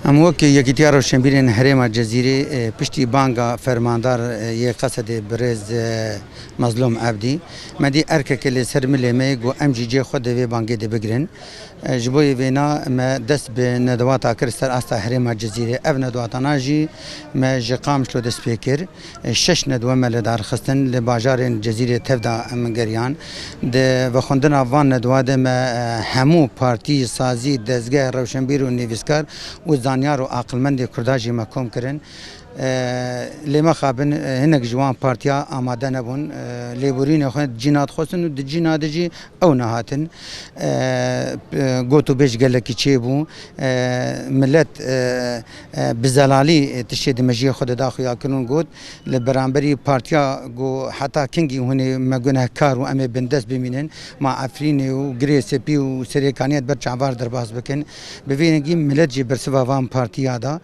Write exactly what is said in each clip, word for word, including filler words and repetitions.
Em wek Yekîtiya Rewşenbîrên Herêma Cezîrê, e, piştî banga fermandar, e, yê Qesedê birêz, e, Mezlûm Ebdî, me dî erkeke li ser milê me ye, ku em jî cihê xwe di vê bangê de bigirin. E, ji bo yê vêna me dest bi nedwata kir ser asta herêma Cezîrê. Ev nedwatana jî me ji Qamişlo dest pê kir. E, şeş nedwe me li dar xistin, li bajarên Cezîrê tev de em geriyan. Di vexwendina van nedwa de me, e, hemû partî, sazî, dezgeh, rewşenbîr û nivîskar û zanyar û aqilmendê Kurda jî me kom kirin. E, lê mexabin, e, hinek ji wan partiya amade nebûn. E, lêborînê xwe di cîna dixwestin û di cîna de jî ew nehatin. E, e, got û bêj gelekî çêbû. E, milet, e, e, bi zelalî, e, tiştê di mejiyê xwe de da xuyakirin û got, li beramberî partiya ku heta kingî hûn ê me gunehkar û em ê bindest bimînin, ma Efrînê û Girê Sepî û Serêkaniyê di ber çavar derbas bikin. Bi vê yekî milet jî bersiva van partiya da.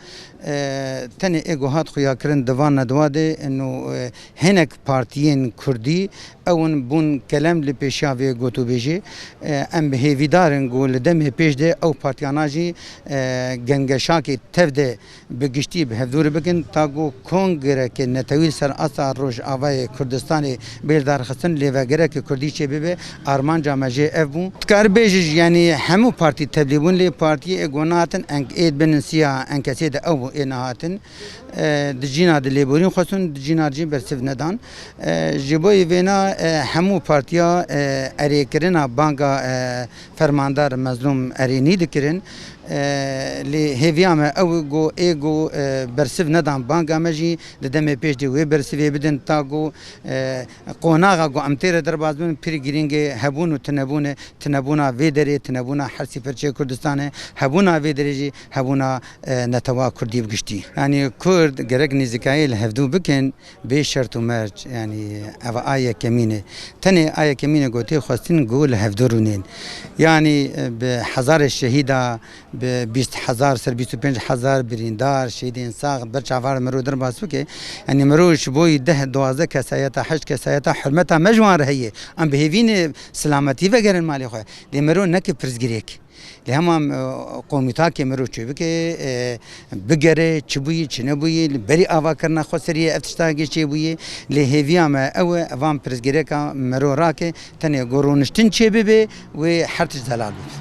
E, tenê ê ku hat xuyakirin di van nedwa de, ino, e, hinek partiyên kurdî, ew in bûn kelem li pêşiya vê gotûbêjê. E, em bi hêvîdar in ku li demê pêş de ew partiyana jî, e, gengeşakê tev de bi giştî bi hevdûrî bikin, ta ku kongreke netewî li ser asta Rojavayê Kurdistanê bê lidarxistin, lêvegereke kurdî çê bibe, armanca me jê ev bû. Dikare bêje jî, yanî hemû partî tevlî bûn, lê partiyê ê ku nehatin enk-, ê dibin siya enkesê de ew bû, ê nehatin. E, di cîna de lêborîn xwestin, di cîna jî bersiv nedan. E, ji bo yê vêna, e, hemû partiya, e, erêkirina banga, e, fermandar Mezlûm erênî dikirin. E, lê hêviya me ew e ku ê ku, e, bersiv nedan banga me jî di demê pêş de wê bersivê bidin, ta ku, e, qonaxa ku em tê re derbas bin pir girîng e, hebûn û tinebûn e, tinebûna vê derê, tinebûna her sî perçeyê Kurdistanê, hebûna vê derê jî hebûna, e, netewa Kurdî bi giştî. Yanî Kurd gerek nêzîkayê li hevdû bikin, bê şert û merc, yanî ev a yekemîn e. Tenê a yekemîn e ku tê xwestin ku li hevdû rûnên. Yanî, e, bi hezarê şehîda, bi bîst hezar, ser bîst û pênc hezar birîndar, şehîdên sax, ber çavar miro derbas bike. Yanî miro ji bo yî deh, duwazdeh kesayeta, heşt kesayeta hurmeta me ji wan re heye. Em bi hêvî ne silametî vegerin malê xwe. Lê miro neke pirsgirêk. Lê hema, e, komîtakê miro çê bike, e, bigere, çi bûyî, çi nebûyî, li berî avakirina xweseriyê ev tişta gê çê bûyî. Lê hêviya me ew e, van pirsgirêka miro rake, tenê ku rûniştin çê bibe, wê her tişt zelal bibe.